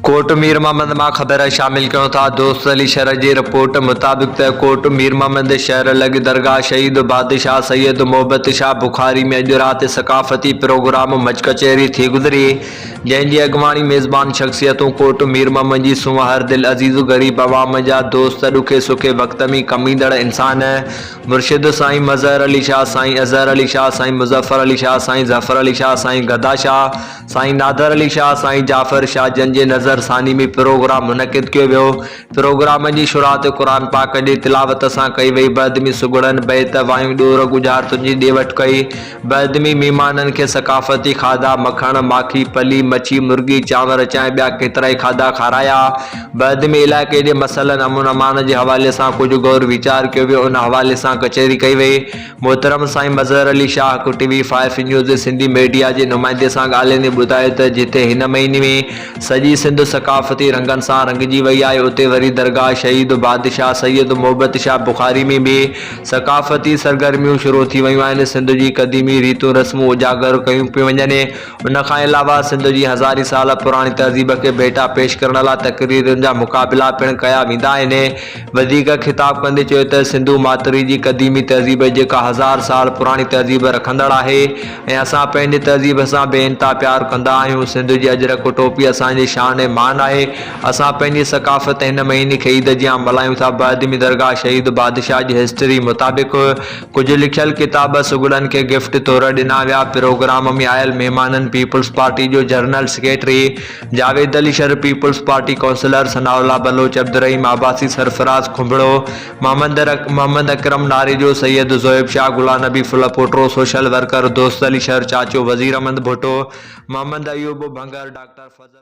ڪوٽ مير محمد مان خبر شامل ڪيون ٿا دوست علي شر جي رپورٽ مطابق ته ڪوٽ مير محمد شهر لڳ درگاهه شهيد بادشاهه سيد محبت شاهه بخاري ۾ اڄ رات ثقافتي پروگرام مچ ڪچهري ٿي گذري جنهن جي اڳواڻي ميزبان شخصيتون ڪوٽ مير محمد جي سونهن هر دل عزيز غريب عوام جا دوست ڏکي سکي وقت ۾ ڪم ايندڙ انسان مرشد سائين مظهر علي شاهه سائين اظهر علي شاهه سائين مظفر علي شاهه سائين ظفر علي شاهه سائين گدا شاهه سائين نادر علي شاهه، سائين جعفر شاهه جن جي نظر ثاني ۾ پروگرام منعقد ڪيو ويو. پروگرام جي شروعات قرآن پاڪ جي تلاوت سان ڪئي وئي. بعد ۾ سگهڙن بيت، وايون، ڏور، ڳجهارتن جي ڏي وٺ ڪئي. بعد ۾ مهمانن کي ثقافتي کاڌا مکڻ، ماکي، پلي، مڇي، مرغي، چانور، چانهه ٻيا ڪيترائي کاڌا کارايا. بعد ۾ علائقي جي مسئلن، امن امان جي حوالي سان ڪجهه غور ويچار ڪيو ويو. ان حوالي سان ڪچهري ڪئي وئي. محترم سائين مظهر علي شاهه هڪ T V five news Sindhi media جي نمائندي سان ڳالهائيندي ٻڌايو ته جتي هن مهيني ۾ سڄي سنڌ ثقافتي رنگن سان رنگجي وئي آهي اتي وري درگاهه شهيد بادشاهه سيد محبت شاهه بخاري ۾ به ثقافتي سرگرميون شروع ٿي ويون آهن سنڌ جي قديمي ريتون رسمون اجاگر ڪيون پيون وڃن ان کان علاوه سنڌ جي هزارين سال پراڻي تهذيب کي ڀيٽا پيش ڪرڻ لاء تقريرن جا مقابلا پڻ ڪيا ويندا آهن. وڌيڪ خطاب ڪندي چيو ته سنڌو ماٿري جي قديمي تهذيب جيڪا هزار سال پراڻي تهذيب رکندڙ آهي ۽ اسان پنهنجي تهذيب سان بي انتها پيار ڪندا آهيون سنڌ جي اجرڪ ٽوپي اسان جي شان ۽ مان آهي اسان پنهنجي ثقافت هن مهيني کي عيد جيان ملهايون ٿا بعد ۾ درگاهه شهيد بادشاهه جي هسٽري مطابق ڪجهه لکيل ڪتاب سگهڙن کي گفٽ طور ڏنا ويا. پروگرام ۾ آيل مهمانن پيپلز پارٽي جو general secretary Javed Ali Shar, peoples party councillor Sanaullah Baloch, Abdulrahim Abbasi, Sarfraz Khumbro, Muhammad Muhammad Akram Narejo, Syed Zohaib Shah, Ghulam Nabi Phulpoto, social worker Dost Ali Shar, Chacho Wazir Ahmed Bhutto, Muhammad Ayub Bhangar, doctor Fazal.